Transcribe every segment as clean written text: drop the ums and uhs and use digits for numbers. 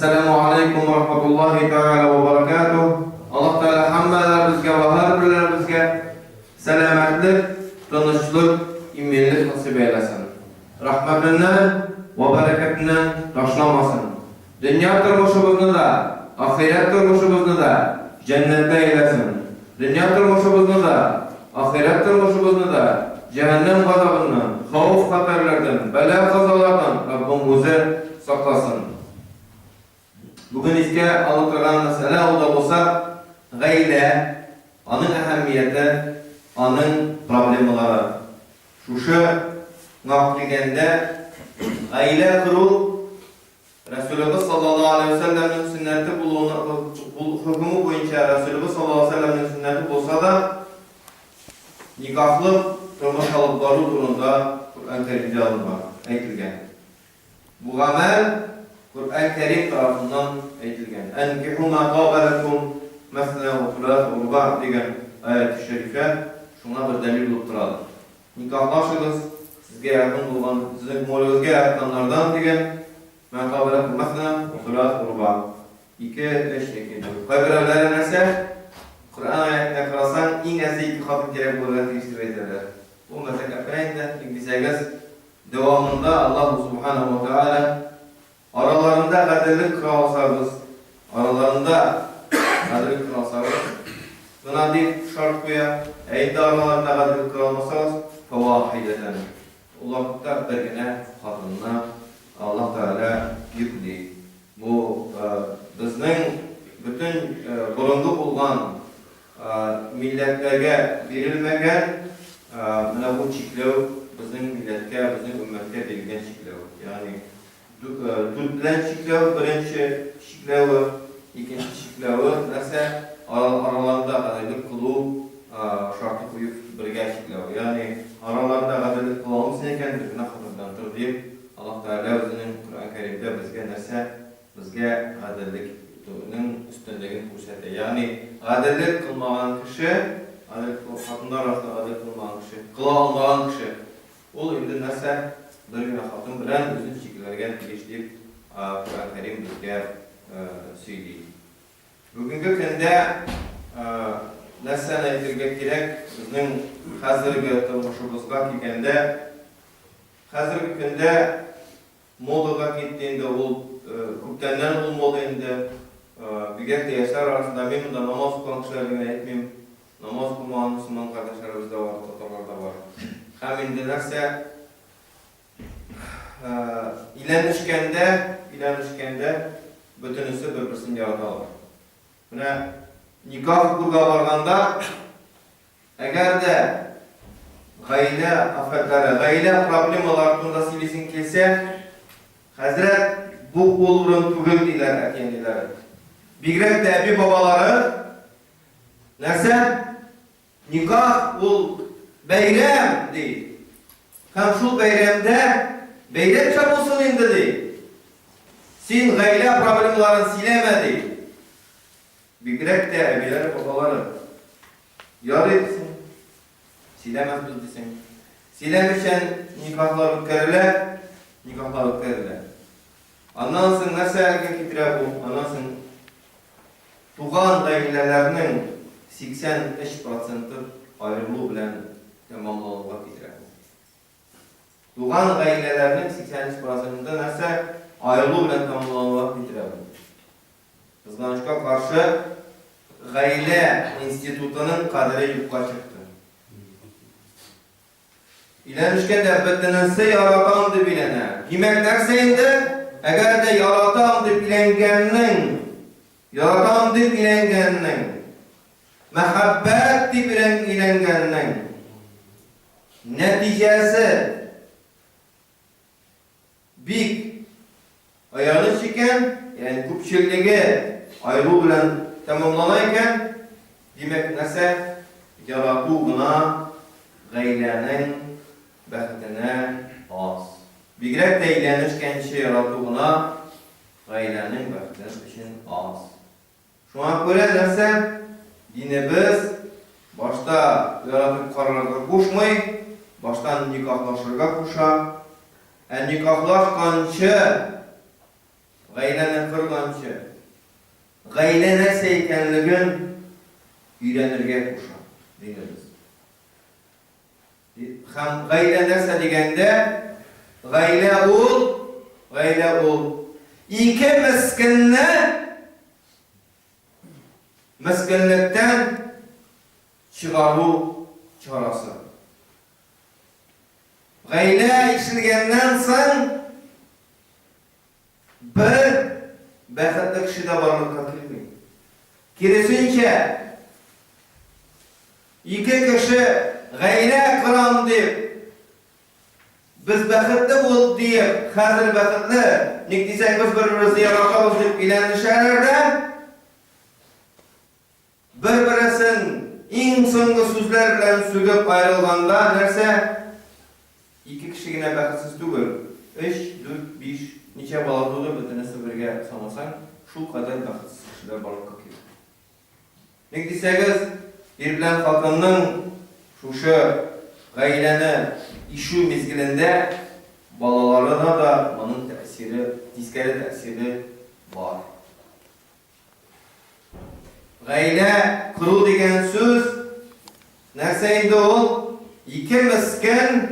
Әссәламү алейкум ва рахматуллаһи тәгалә ва баракатуһ. Аллаһ Тәгалә һәммәләребезгә ва һәрберләребезгә сәламәтлек, тынычлык, иминлек насыйп әйләсен. Рәхмәтеннән ва бәрәкәтеннән ташламасын. Дөнья тормышыбызны да, ахирәт тормышыбызны да җәннәттә әйләсен. Дөнья тормышыбызны да, ахирәт тормышыбызны да җәһәннәм газабыннан, хәвеф-хәтәрләрдән, бәла-казалардан Раббым Үзе сакласын. Бүген искә ала торган мәсьәлә ул да булса, гаилә, аның әһәмияте, аның проблемалары. Шушы ңа килгәндә, гаилә кору Рәсүлебез саллаллаһу алейһи вә сәлләмнең сөннәте булуына хөкеме буенча Рәсүлебез саллаллаһу алейһи вә сәлләмнең сөннәте булса да, никахлы тормыш алып бару турында Коръән Кәримдә алынган, әйтелгән. Бу гамәл Коръән Кәрим тарафыннан әйтелгән. Әнкиху ма таба ләкум мәсна вә суласа вә руба дигән аят-и шәрифә шуңа бер дәлил булып торадыр. Никахлашыгыз, сезгә якын булган, сезнең күңелегезгә ятканнардан дигән, Мә таба ләкум мәсна вә суласа вә руба. Ике, өч яки дүрт. Кайберәүләре нәрсә? Коръән аятенә карасаң, иң әзе ике хатын кирәк булырга тиеш дип әйтәләр. Ул мәзәк инде, ник дисәгез, дәвамында Аллаһу Субханаһу ва Тәгалә Араларында гаделлек кора алсагыз, араларында гаделлек кора алсагыз, гына дип шарт куя, ә инде араларында гаделлек кора алмасагыз, фәвахидәтән, ул вакытта бер генә хатынны Аллаһ Тәгалә йөкли. Бу безнең бөтен борынгы булган милләтләргә бирелмәгән менә бу чикләү, безнең милләткә, безнең өммәткә бирелгән чикләү. Ягъни дүрт белән чикләү, беренче чикләве, икенче чикләве нәрсә? Араларында гаделлек кылу шарты куеп бергә чикләү. Ягъни араларында гаделлек кыла алмыйсың икән, бер генә хатыннан тор диеп, Аллаһ Тәгалә үзенең Коръән Кәримдә безгә нәрсә? Безгә гаделлек итүнең өстенлеген күрсәтә. Ягъни гаделлек кылмаган кеше, гадел хатыннар арасында гадел кылмаган кеше, кыла алмаган кеше, ул инде нәрсә? Бер генә хатын белән үзен чикләргә тиеш дип Коръән Кәрим безгә сөйли. Бүгенге көндә нәрсәне әйтергә кирәк, безнең хәзерге тормышыбызга килгәндә, хәзерге көндә Модага китте инде ул, күптәннән ул мода инде. Бигрәк тә яшьләр арасында, мин монда намаз укыган кешеләрне генә әйтмим, намаз укымаган мөселман кардәшләребез дә бар, татарлар да бар. Һәм инде нәрсә, өйләнешкәндә, өйләнешкәндә бөтенесе бер-берсен яраталар. Менә никах укырга барганда, Әгәр дә гаилә афәтләре, гаилә проблемалары турында сөйлисең килсә, хәзрәт, бу ул урын түгел, диләр әти-әниләре. Бигрәк тә әби-бабалары, нәрсә? Никах ул бәйрәм, ди. Һәм шул бәйрәмдә бәйрәмчә булсын инде, ди. Син гаилә проблемаларын сөйләмә, ди. Бигрәк тә әбиләре, бабалары. Ярый дисең, сөйләмәсбез дисең. Сөйләмичән никахлар үткәрелә, никахлар үткәрелә. Аннан соң нәрсәгә китерә бу? Аннан соң туган гаиләләрнең 83 проценты аерылу белән тәмамлануга китерә бу. Туган гаиләләрнең 83 проценты нәрсә? Аерылу белән тәмамлануга китерә бу. Кызганычка каршы, гаилә институтының кадере юкка чыкты. Өйләнешкәндә бөтенесе яратам дип өйләнә. Димәк, нәрсә инде? Әгәр дә яратам дип өйләнгәннең, яратам дип өйләнгәннең, мәхәббәт дип өйләнгәннең нәтиҗәсе Бик аяныч икән, ягъни күпчелеге аерылу белән тәмамлана икән, димәк, нәрсә? Ярату гына гаиләнең бәхетенә аз. Бигрәк тә өйләнешкәнче ярату гына гаиләнең бәхете өчен аз. Шуңа күрә нәрсә? Динебез башта яратып карарга кушмый, башта никахлашырга куша. Ә никахлашканчы гаиләне корганчы, гаилә нәрсә икәнлеген өйрәнергә куша, динебез. Һәм гаилә нәрсә дигәндә, гаилә ул, гаилә ул ике мескенне мескенлектән чыгару чарасы. Гаилә ишелгәннән соң бер бәхетле кеше дә барлыкка килми. Киресенчә, ике кеше гаилә корам дип, без бәхетле булып диеп, хәзер бәхетле, ник дисәң без бер-беребезне яратабыз дип өйләнешәләр дә, Бер-бересен иң соңгы сүзләр белән сүгеп аерылганда нәрсә? Ике кеше генә бәхетсез түгел, өч, дүрт, биш, ничә бала туды, бөтенесе бергә санасаң, шулкадәр бәхетсез кешеләр барлыкка килә. Ник дисәгез, ир белән хатынның шушы гаиләне ишү мизгелендә балаларына да моның тәэсире, тискәре тәэсире бар. Гаилә кору дигән сүз нәрсә инде ул? Ике мескен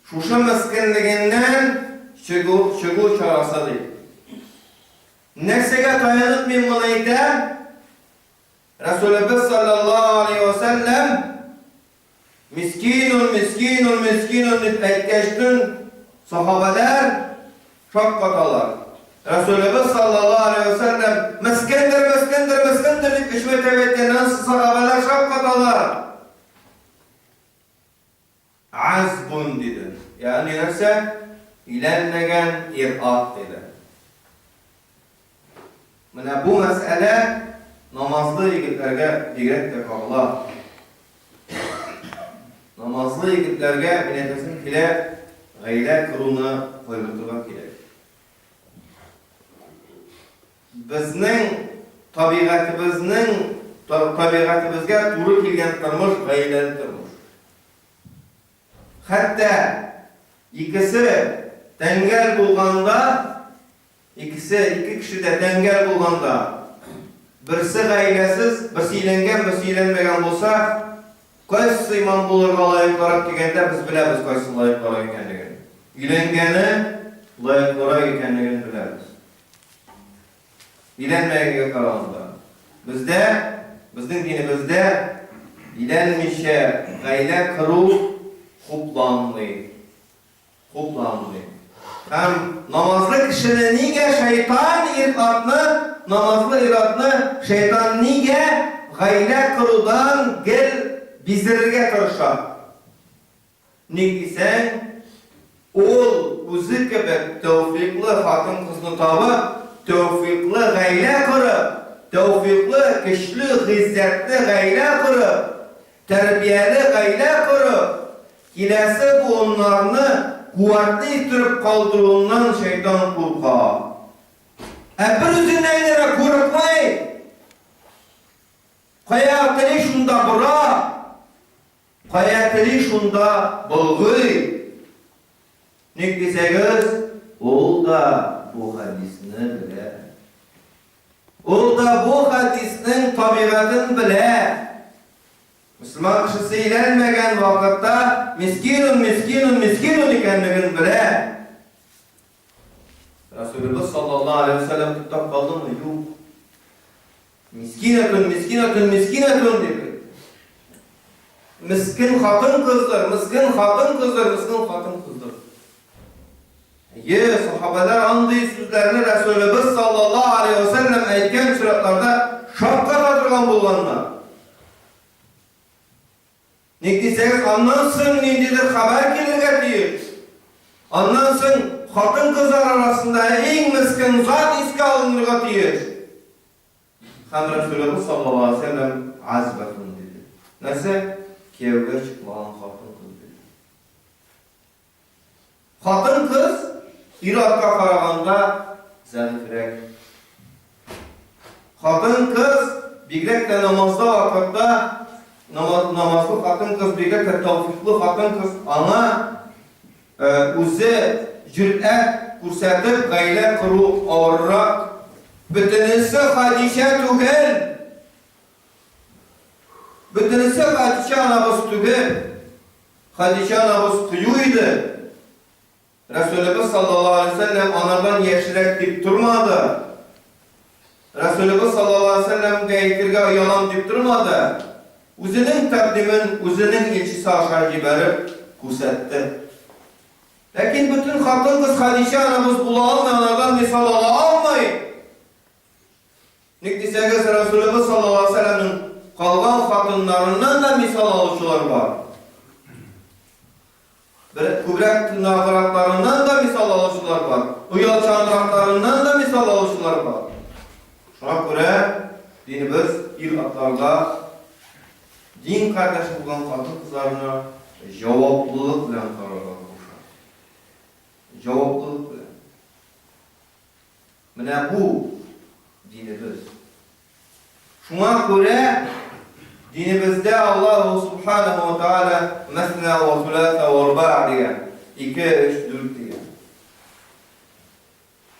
шушы мескенлегеннән чыгу, чыгу чарасы ди. Нәрсәгә таянып мин моны әйтәм? Рәсүлебез саллаллаһу алейһи ва сәлләм Мискинун, мискинун, мискинун дип әйткәчтен, сахабәләр шаккаталар. Рәсүлебез саллаллаһу алейһи ва сәлләм мескендер, мескендер, мескендер дип өч мәртәбә әйткәннән соң сахабәләр шаккаталар. Азбун диде. Ягъни нәрсә? Өйләнмәгән ир-ат диде. Менә бу мәсьәлә намазлы егетләргә бигрәк тә кагыла. Намазлы егетләргә, мин әйтәсем килә, гаилә коруны кайгыртырга кирәк. Безнең табигатебезнең табигатебезгә туры килгән тормыш гаиләле тормыш. Хәтта икесе тәңгәл булганда Икесе, ике кеше дә тәңгәл булганда, берсе гаиләсез, берсе өйләнгән, берсе өйләнмәгән булса, кайсысы имам булырга лаеклырак дигәндә, без беләбез кайсы лаеклырак икәнлеген. Өйләнгәне лаеклырак икәнлеген беләбез. Өйләнмәгәнгә караганда. Бездә, безнең динебездә өйләнмичә гаилә кору хупланмый. Хупланмый. Һәм намазлы кешене нигә шайтан ир-атны, намазлы ир-атны шайтан нигә гаилә корудан гел биздерергә тырыша? Ник дисәң, ул үзе кебек тәүфыйклы хатын-кызны табып, тәүфыйклы гаилә корып, тәүфыйклы, көчле, гыйззәтле гаилә корып, тәрбияле гаилә корып, Киләсе буыннарны куәтле иттереп калдыруыннан шәйтан курка. Ә бер үзеннән генә курыкмый. Кая тели шунда бора, кая тели шунда болгый. Ник дисәгез, ул да бу хәдисне белә. Ул да бу хәдиснең табигатен белә. Мөселман кешесе өйләнмәгән вакытта мискинун, мискинун, мискинун икәнлеген белә. Расулыбыз саллаллаһу алейһи ва сәлләм туктап калдымы? Юк. Мискинатун, мискинатун, мискинатун дип. Мискин хатын-кыздыр, мискин хатын-кыздыр, мискин хатын-кыздыр. Әйе, сахабәләр андый сүзләрне Рәсүлебез саллаллаһу алейһи ва сәлләм әйткән очракларда шакката торган булганнар. Ник дисәгез, аннан соң ниндидер хәбәр килергә тиеш. Аннан соң хатын-кызлар арасында иң мескен зат искә алынырга тиеш. Һәм Рәсүлебез саллаллаһу алейһи ва сәлләм азбатун диде. Нәрсә? Кияүгә чыкмаган хатын-кыз диде. Хатын-кыз ир-атка караганда зәгыйфьрәк. Хатын-кыз бигрәк тә намазда вакытта намазлы хатын-кыз бигрәк тә тәүфиклы хатын-кыз аңа үзе җөрьәт. күрсәтеп гаилә кору авыррак. Бөтенесе Хәдичә түгел. Бөтенесе Хәдичә анабыз түгел. Хәдичә анабыз кыю иде. Рәсүлебез саллаллаһу алейһи ва сәлләм анардан яшьрәк дип тормады. Рәсүлебез саллаллаһу алейһи ва сәлләмгә әйтергә оялам дип тормады. Үзенең тәкъдимен үзенең илчесе аша җибәреп күрсәтте. Ләкин бөтен хатын-кыз Хәдичә анабыз була алмый, анардан мисал ала алмый. Ник дисәгез, Рәсүлебез саллаллаһу алейһи ва сәлләмнең калган хатыннарыннан да мисал алучылар бар. Бер күбрәк тыйнагракларыннан да мисал алучылар бар, оялчанракларыннан да мисал алучылар бар. Шуңа күрә динебез ир-атларга дин кардәше булган хатын-кызларына җаваплылык белән карарга куша. Җаваплылык белән. Менә бу динебез. Шуңа күрә динебездә Аллаһу субханаһу ва тааля мәсна ва суласа ва руба дигән, 2, 3, 4 дигән.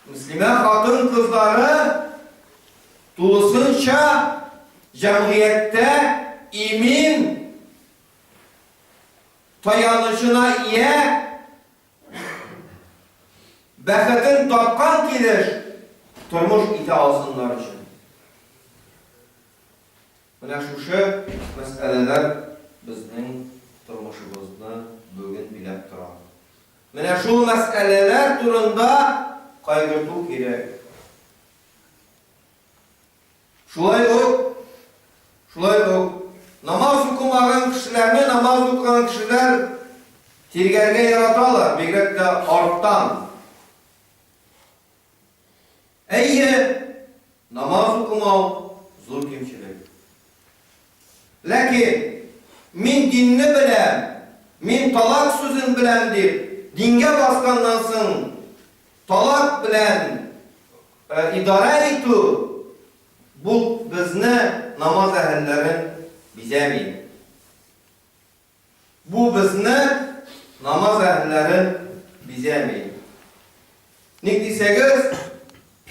Мөслимә хатын-кызлары тулысынча җәмгыятьтә имин таянычына ия Бәхетен тапкан килеш тормыш итә алсыннар өчен. Менә шушы мәсьәләләр безнең тормышыбызны бүген биләп тора. Менә шул мәсьәләләр турында кайгырту кирәк. Шулай ук, шулай ук, намаз укымаган кешеләрне намаз укыган кешеләр тиргәргә яраталар, бигрәк тә арттан. Әйе, намаз укымау зур кимчелек. Ләкин мин динне беләм, мин талак сүзен беләм дип, дингә басканнан соң талак белән Идарә итү бу безне намаз әһелләрен бизәми. Бу безне намаз әһелләрен бизәми. Ник дисәгез,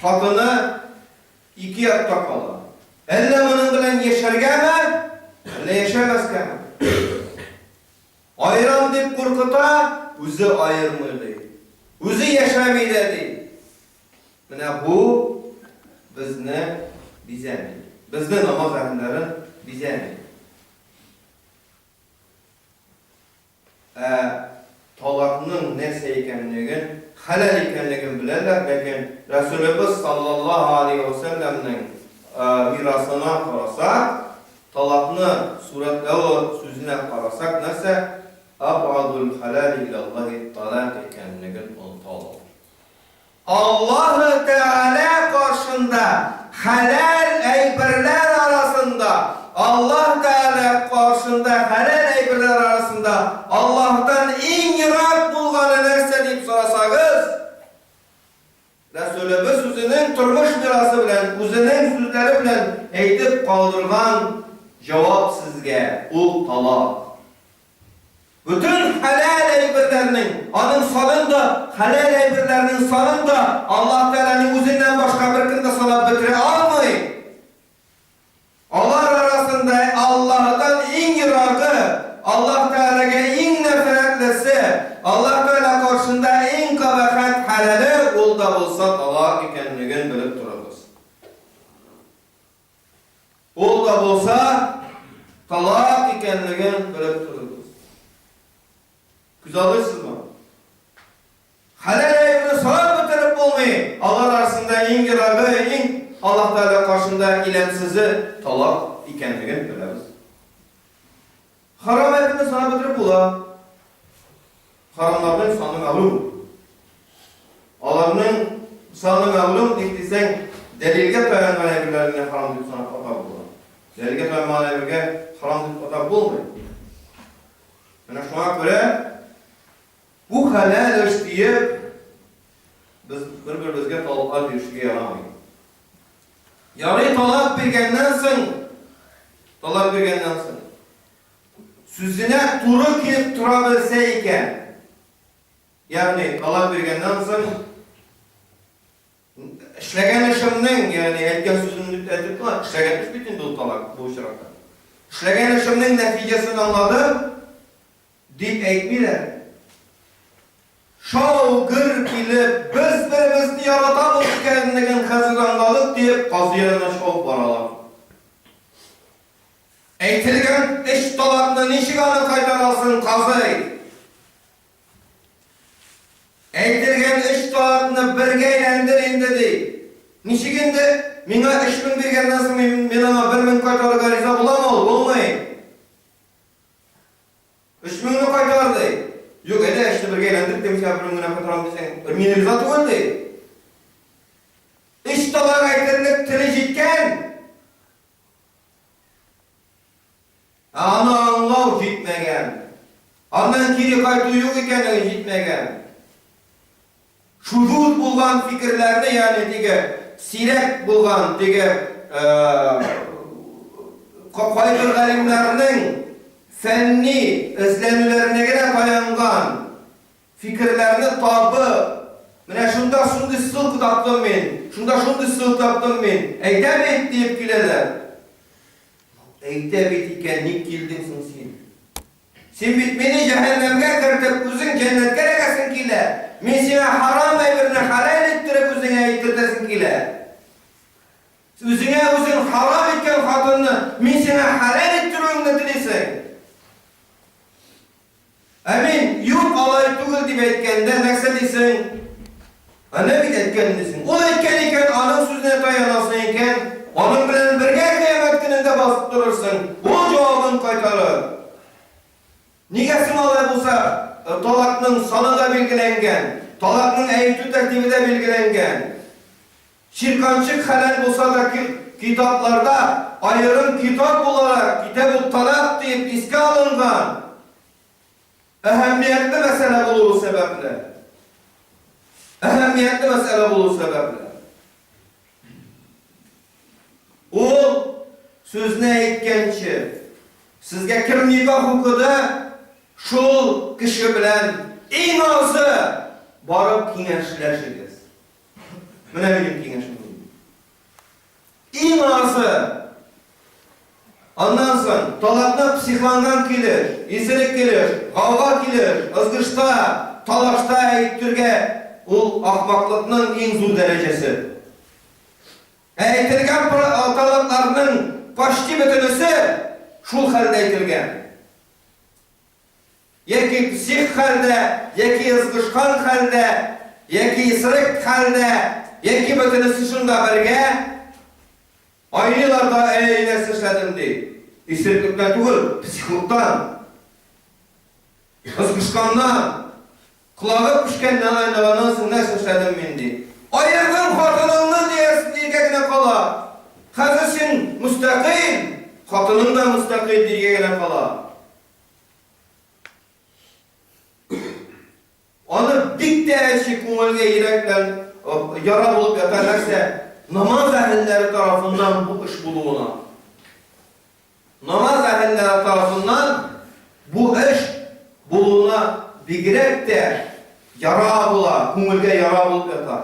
хатыны ике якта кала. Әллә моның белән яшәргәме, әллә яшәмәскәме? Аерам дип куркыта, үзе аермый ди. Үзе яшәми дә ди. Менә бу безне бизәми. Безне намаз әһелләрен бизәми. Ә талакның нәрсә икәнлеген, хәләл икәнлеген беләләр, ләкин Рәсүлебез саллаллаһу алейһи ва сәлләмнең мирасына карасак, Талакны сурәтләве сүзенә карасак, нәрсә Абгадул хәләли иләллаһи талак икәнлеген оныталар. Аллаһы Тәгалә каршында хәләл әйберләр арасында, Аллаһ Тәгалә каршында хәләл әйберләр арасында Аллаһтан иң ерак булганы нәрсә дип сорасагыз, Рәсүлебез үзенең тормыш мирасы белән, үзенең сүзләре белән әйтеп калдырган җавап сезгә, ул талак. Бөтен хәләл әйберләрнең, аның санын да, хәләл әйберләрнең санын да Аллаһ Тәгаләнең үзеннән башка беркем дә санап бетерә алмый. Алар арасында Аллаһыдан иң ерагы, Аллаһ Тәгаләгә иң нәфрәтлесе, Аллаһ Тәгалә каршында иң кабахәт хәләле, ул да булса талак икәнлеген белеп торыгыз. Ул да булса талак икәнлеген белеп торыгыз. Күзаллыйсызмы? Хәләл әйберне санап бетереп булмый. Алар арасында иң ерагы, иң Аллаһ Тәгалә каршында иләмсезе талак икәнлеген беләбез. Харам әйберне санап бетереп була. Харамнарның саны мәгълүм. Аларның саны мәгълүм дип дисәң, дәлилгә таянган әйберләрне харам дип санап атап була. Дәлилгә таянмаган әйбергә харам дип атап булмый. Менә шуңа күрә Бу хәләл эш диеп, без бер-беребезгә талаклар бирешергә ярамый. Ярый талак биргәннән соң, талак биргәннән соң, сүзенә туры килеп тора белсә икән, ягъни талак биргәннән соң, Эшләгән эшемнең, ягъни әйткән сүземне дип әйтеп була, эшләгән эш бит инде ул талак бу очракта. Эшләгән эшемнең нәтиҗәсен аңладым, дип әйтмиләр. Шау-гөр килеп, без беребезне яратабыз икәнлеген хәзер аңладык, диеп, казый янына чабып баралар. Әйтелгән өч талакны ничек аны кайтарасың, казый? Әйтелгән өч талакны бергә әйләндер инде, ди. Ничек инде? Миңа 3000 биргәннән соң мин, мин аңа 1000 кайтарырга риза буламы ул? Булмый. 3000-не кайтар, ди. Юк, әйдә, эшне бергә әйләндерик тә, мин сиңа 1000 генә кайтарам дисәң, мин риза түгел, ди. Өч талак әйтерлек теле җиткән. Ә аны аңлау җитмәгән. Аннан кире кайту юк икәнлеге җитмәгән. Шузуз булган фикерләрне, ягъни теге сирәк булган теге кайбер галимнәрнең фәнни эзләнүләренә генә таянган фикерләрне табып, менә шунда шундый ссылка таптым мин, шунда шундый ссылка таптым мин, әйтә бит, диеп киләләр. Әйтә бит икән, ник килдең соң син? Син бит мине җәһәннәмгә кертеп, үзең җәннәткә эләгәсең килә. Мин сиңа харам әйберне хәләл иттереп үзеңә әйттертәсең килә. Үзеңә үзең харам иткән хатынны мин сиңа хәләл иттерүеңне телисең. Ә мин, юк, алай түгел дип әйткәндә, нәрсә дисең? Әнә бит әйткән дисең. Ул әйткән икән, аның сүзенә таянасың икән, аның белән бергә кыямәт көнендә басып торырсың. Ул җавабын кайтарыр. Нигә соң алай булса, талакның саны да билгеләнгән, талакның әйтү тәртибе дә билгеләнгән. Чирканчык хәләл булса да, китапларда аерым китап буларак Китабут-талак диеп искә алынган әһәмиятле мәсьәлә булуы сәбәпле. Әһәмиятле мәсьәлә булу сәбәпле. Ул сүзне әйткәнче, сезгә кем никах укыды, шул кеше белән иң азы барып киңәшләшегез. Менә минем киңәшем. Иң азы. Аннан соң талакны психланган килеш, исерек килеш, гауга килеш, ызгышта, талашта әйтергә ул ахмаклыкның иң зур дәрәҗәсе. Ә әйтелгән талакларның почти бөтенесе шул хәлдә әйтелгән. Яки псих хәлдә, яки ызгышкан хәлдә, яки исерек хәлдә, яки бөтенесе шунда бергә айныйлар да, әй, нәрсә эшләдем, ди. Исереклектән түгел, психлыктан. Ызгышканнан, колагы пешкәннән айныганнан соң нәрсә эшләдем мин, ди. Аердың хатыныңны, диярсең, дияргә генә кала. Хәзер син мөстәкыйль, хатының да мөстәкыйль дияргә генә кала. Аны бик тә әче күңелгә йөрәк белән яра булып ята нәрсә? Намаз әһелләре тарафыннан бу эш булуына. Намаз әһелләре тарафыннан бу эш булуына бигрәк тә яра була, күңелгә яра булып ята.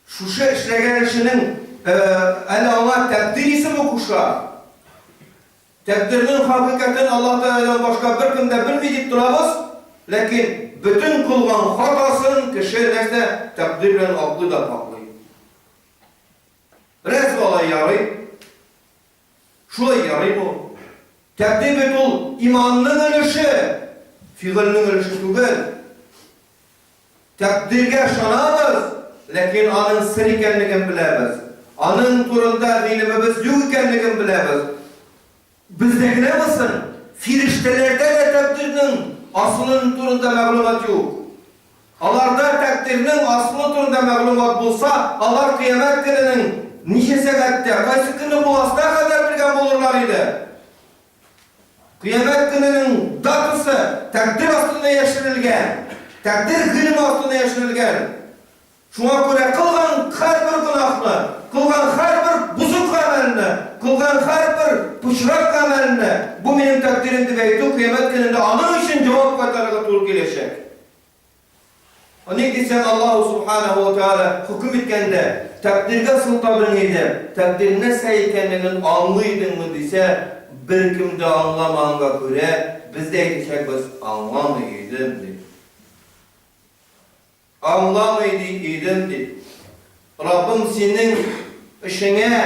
Шушы эшләгән эшенең әле аңа тәкъдир исеме куша. Тәкъдирнең хакыйкатен Аллаһ Тәгаләдән башка беркем дә белми дип торабыз, ләкин бөтен кылган хатасын кеше нәрсә, тәкъдир белән аклый да пакълый. Рәзме алай ярый? Шулай ярый бу. Тәкъдир бит ул иманның өлеше, фигыльнең өлеше түгел. Тәкъдиргә ышанабыз, ләкин аның сер икәнлеген беләбез. Аның турында гыйлемебез юк икәнлеген беләбез. Бездә генәме соң? Фирештәләрдә дә тәкъдирнең асылын турында мәгълүмат юк. Аларда тәкъдирнең асылы турында мәгълүмат булса, алар кыямәт көненең ничә сәгатьтә, кайсы көнне буласына кадәр белгән булырлар иде. Кыямәт көненең датасы тәкъдир астында яшерелгән. Тәкъдир гыйлеме астында яшерелгән. Шуңа күрә кылган һәрбер гөнаһны, кылган һәрбер бозык гамәлне, кылган һәрбер пычрак гамәлне, бу минем тәкъдирем дип әйтү кыямәт көнендә аның өчен җавап кайтарырга туры киләчәк. Ник дисәң, Аллаһу Субханаһу ва Тәгалә хөкем иткәндә, тәкъдиргә сылтадың иде, тәкъдир нәрсә икәнлеген аңлый идеңме дисә, беркем дә аңламаганга күрә, без дә әйтәчәкбез, аңламый идем, дип. Аңламый ди идем, дип. Раббым синең эшеңә,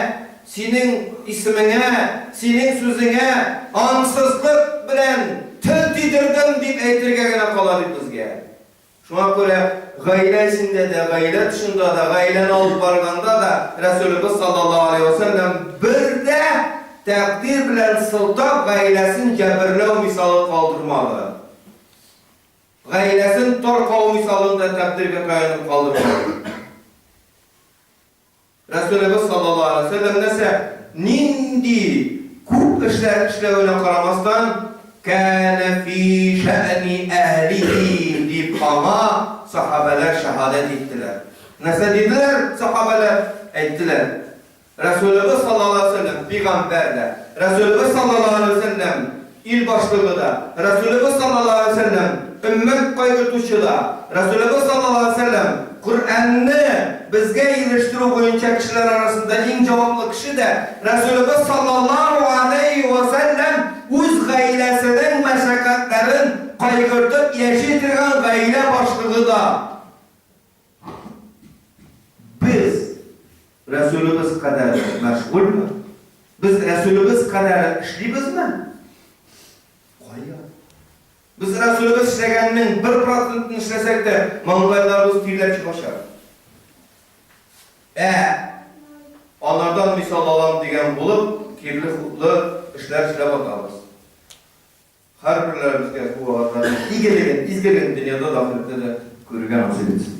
синең исемеңә, синең сүзеңә аңсызлык белән тел тидердем, дип әйтергә генә кала бит безгә. Шуңа күрә гаилә эчендә дә, гаилә тышында да, гаиләне алып барганда да Рәсүлебез саллаллаһу алейһи вә сәлләм бер дә тәкъдир белән сылтап гаиләсен җәберләү мисалы калдырмады. Гаиләсен таркау мисалын да тәкъдиргә таянып калдырмады. Рәсүлебез саллаллаһу алейһи ва сәлләм нәрсә, нинди күп эшләр эшләвенә карамастан, кәнә фи шәъни әһлихи дип аңа сахабәләр шәһадәт иттеләр. Нәрсә диделәр сахабәләр? Әйттеләр, Рәсүлебез саллаллаһу алейһи ва сәлләм пигамбәр дә, Рәсүлебез саллаллаһу алейһи ва сәлләм ил башлыгы да, Рәсүлебез саллаллаһу алейһи ва сәлләм өммәт кайгыртучы да, Рәсүлебез саллаллаһу алейһи ва сәлләм Коръәнне безгә ирештерү буенча кешеләр арасында иң җаваплы кеше дә, Рәсүлебез саллаллаһу алейһи ва сәлләм үз гаиләсенең мәшәкатьләрен кайгыртып яши торган гаилә башлыгы да. Без Рәсүлебез кадәр мәшгульме? Без Рәсүлебез кадәр эшлибезме? Кая? Без Рәсүлебез эшләгәннең бер процентын эшләсәк тә, маңгайларыбыз тирләп чыгачак. Ә алардан мисал алам дигән булып, кирле-хутлы эшләр эшләп атабыз. Һәрберләребезгә бу вәгазьләрнең игелеген, изгелеген дөньяда да, ахирәттә дә күрергә насыйп итсен.